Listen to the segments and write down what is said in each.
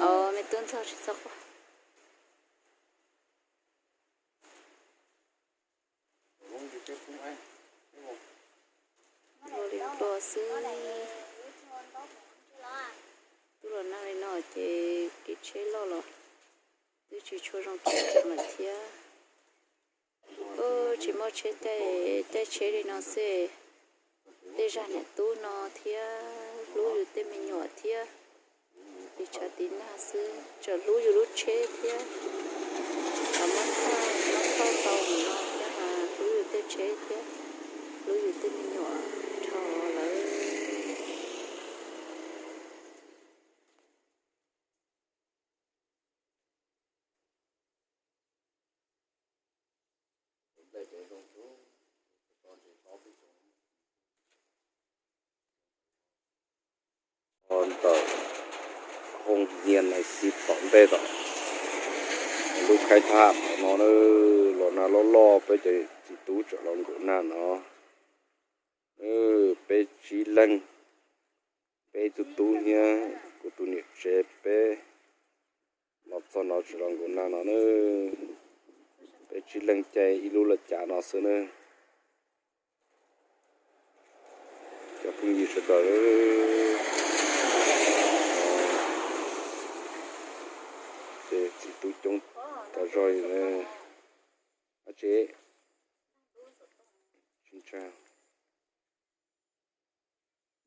Os, me tub ntxog tsis txhob quaj. Ua li nplua xwb. Tub los nag li no ces kev tsheb loj los twb tsis tshua zoo tsheb lawm thiab. Tsis muaj tsheb caij, caij tsheb li no xwb, tej zag niam tub no thiab hlub yus tej me nyuam thiab. Tiv tshav tiv nag xwb tseem hlub yus lub tsheb thiab. Los muab thauj, muab thauj tau mus no thiab mas hlub yus tej tsheb thiab, hlub yus tej me nyuam dhau lawm. Ntawm Hoo Hnia Nais Xis tom ntej tom lub khaib thaj tom no na, los nag loj loj peb cov txiv tub tseem los nkaum nag no. Peb tsib leeg, peb tug tub thiab kuv tus niam tsev peb los txog no tseem los nkaum nag no na. Peb tsib leeg caij ib lub laj cav no xwb na. Cov phooj ywg sawv daws, ces txiv tub coob tas zog li na. Ab tsi, tsis ntshai.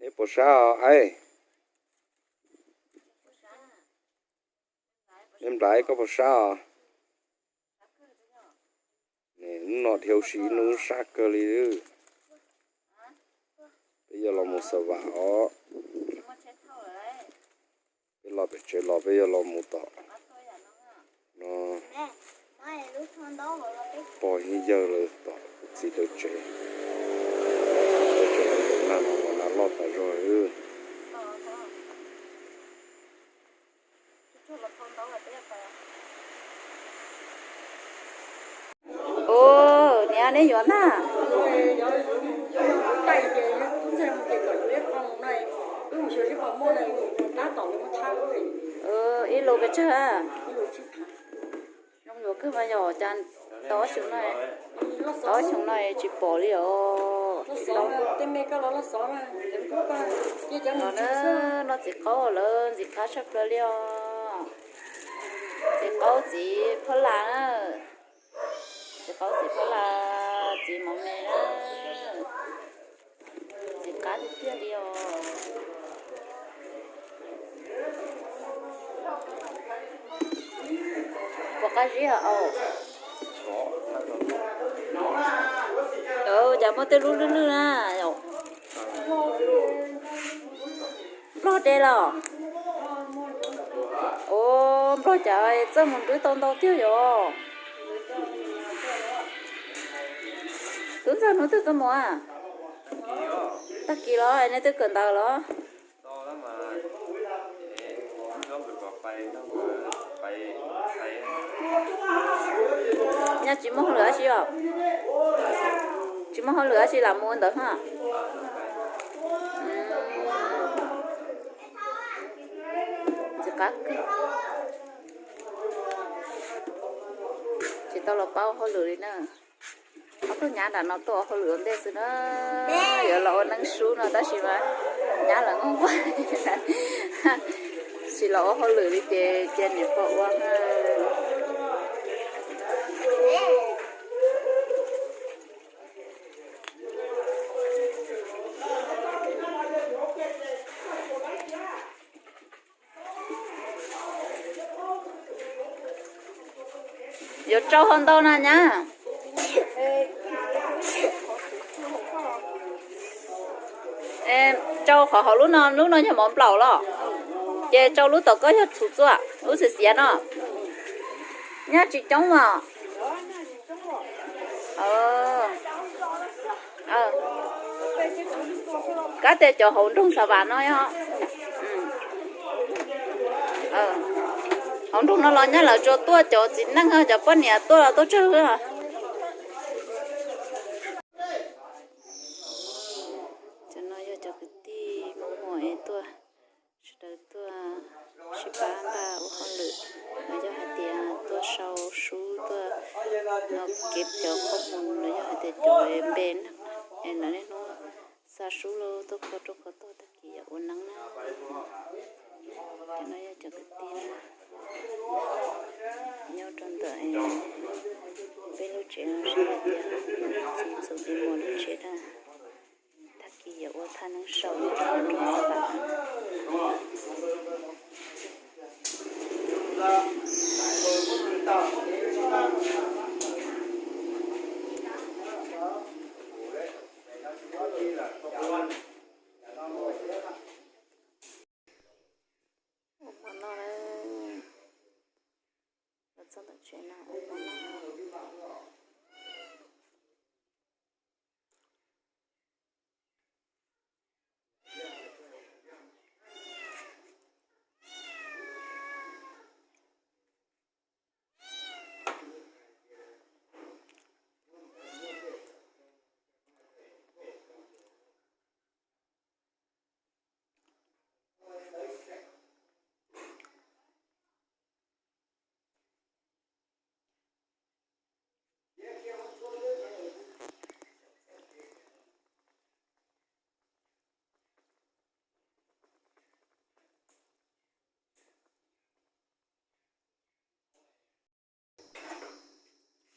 Neb puas sab os aib? Neb Nplaiv koj puas sab os? Hnub no dhia ua si ib hnub sab kawg li. Peb yuav los mus Xav Vam os. Peb los pem tsev los peb yuav los mus tom no, pog thiab yawg lawv tom txiv lawv tsev. Peb tsev los nkaum nag no los nag loj tas zog. Ua, niam, neb yuav ntag. Ib lus pes tsawg? Zoo yuav kawg mas yog cas tau ob xyoo no, tau ob xyoo no tsis pom li os. Tsis tau. Los na, no txiv qaub lawv ntxim qab tshaj plaws li os. Txiv qaub txiv phab las na. Txiv qaub txiv phab las, txiv mov me na. Ntxim qab tiag tiag li os. Puas qab zib os? Cas muaj tej lub lwj lwj na. Nplog de los? Ua, Nplog cas txawj mus nrwb tau ntau tiag yom? Tub ntxawg hnub twg koj mus? Tag kis los nej twb kawm ntawv los? Nyaj tsis muaj hauj lwm dab tsi os? Tsis muaj hauj lwm dab tsi lam mus ntawd ha. Ntxim qab kawg. Tsis tau los pab ua hauj lwm li na. Ob tug nyab nram no tuaj ua hauj lwm ua ntej xwb na. Yuav los ua neeb sub no tab sis mas nyab lawv muaj npaj, tsis los ua hauj lwm li ces cia niam pog ua. Yuav tsau hau ntau na nyab. Tsau qhov hauv lub no, lub no yog mov nplaum los? Ces tsau lub tom koj yog txhuv txuaj, lub xiav xiav no. Nyaj tsis coob os. Kab tias cov hauv nroog Xav Vam no yog. Hauv nroog no los nyab lawv tsuas tuaj cov txiv neej, cov poj niam tuaj los tuaj tsawg. Cov no yog cov kwv tij Hmoob Muas es tuaj, sawv daws No kev cov qhob mus los yog hais tias cov npe neeg es lawv niaj hnub xa sub los tuaj kho rau qhov tog tag kis yog ua neeb na. Cov no yog cov kwv tij nyob rau ntawm peb lub tsev no seb hais tias txiv ntxawm txiv muam lub tsev na, tag kis yuav ua thaj neeb sau nyob rau hauv rooj xab vam. Ua hmo noj na, los txog ntawm tsev no ua hmo noj.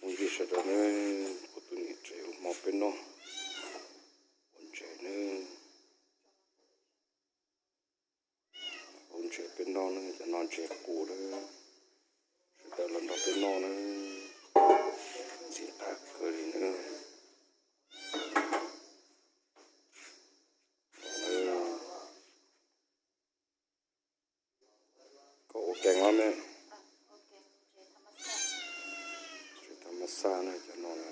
Ua ntej sawv daws ne, kuv tus niam tsev ua hmo peb noj, ua ntses ne, ua ntses peb noj ne, cov no ntses qus na, sawv daws los nrog peb noj na, ntxim qab kawg li na. Koj ua kees los ne, ntses thab mab xaj na cov no na,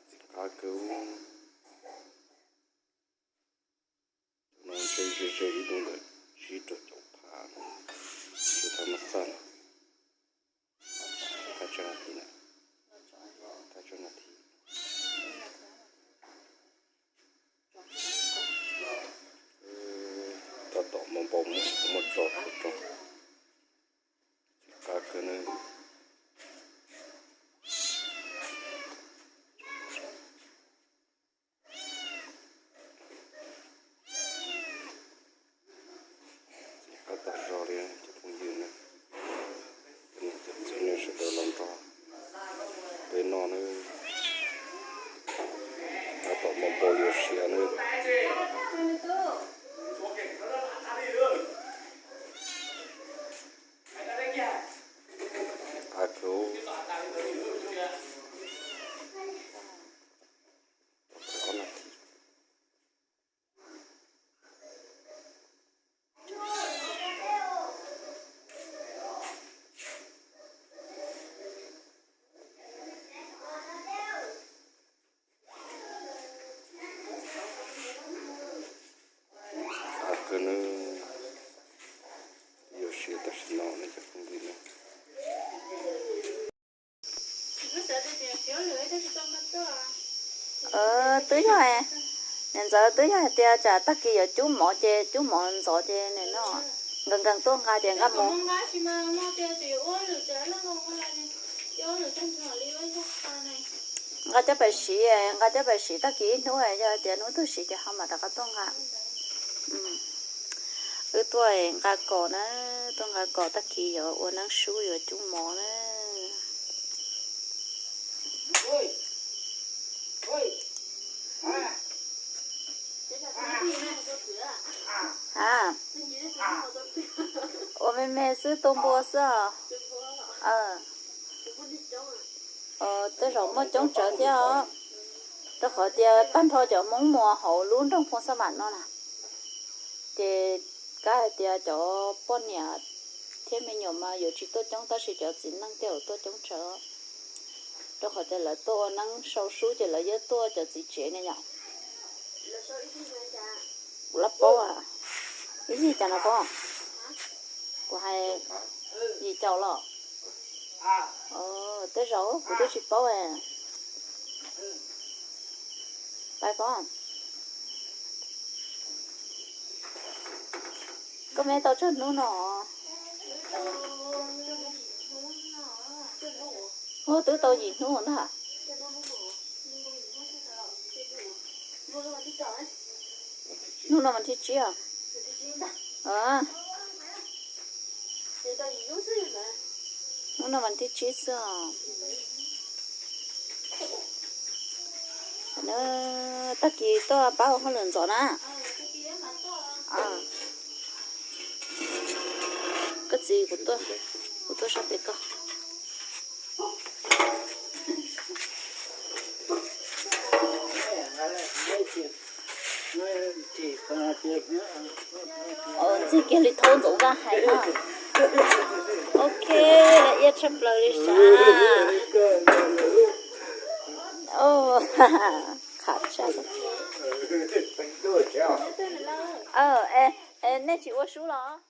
ntxim qab kawg. Cov no ntshe ze ze ib hnub ntawd tsib rau caum phav, ntses thab mab xaj na. Thaj tsawg nas this na? Thaj tsawg nas this? Tab tom muaj npau muaj tso rau, qab kawg nawb. Qab tas zog li cov phooj ywg na, cov niam cov txiv nej sawv daws los nrog peb noj nawb. Tab tom muaj npau yuav siav nawb. Qab kawg. Qab kawg nawb, yuav siav tam sim no nej cov phooj ywg na. Twb yog, niam ntxawm twb yog hais tias tsam tag kis yuav cub mov ces cub mov ntxov ces nim no nkees nkees tuaj nqa ces nqa mus. Nqa cov pais siv, nqa cov pais siv tag kis ib hnub, yog hais tias hnub twg siv ces ho mam rov qab tuaj nqa. Wb tuaj nqa kos na, tuaj nqa kos tag kis yuav ua neeb sub yuav cub mov na. A, ua me me xwb, tua npua xwb os. Tej zaum muaj coob tsawv thiab os, rau qhov tias tag nrho cov Hmoob Muas hauv lub nroog Phoo Xab Vam no na, ces kav hais tias cov poj niam thiab me nyuam mas yuav tsis tuaj coob, tab sis cov txiv neej tej zaum tuaj coob tsawv, rau qhov tias lawv tuaj ua neeb sau sub ces lawv yeej tuaj cov txiv tsev ne yom. Kuv lab paub, ib yig cas no paub? Kuv hais yim caum los. Tej zaum kuv twb tsis paub. Pais paub. Koj me tau tsawg hnub no? Ua twb tau yim hnub ntag. Hnub no mas thib tsib os. Hnub no mas thib tsib xwb os. Tag kis tuaj pab ua hauj lwm ntxov na. Koj txiv, kuv tuaj sab pem koj. Ntxig kiag li thaub ntxoov vaj hais no. Ok, lawv iab tshaj plaws li sav. Qham tshaj. Nej tsis ua sub los?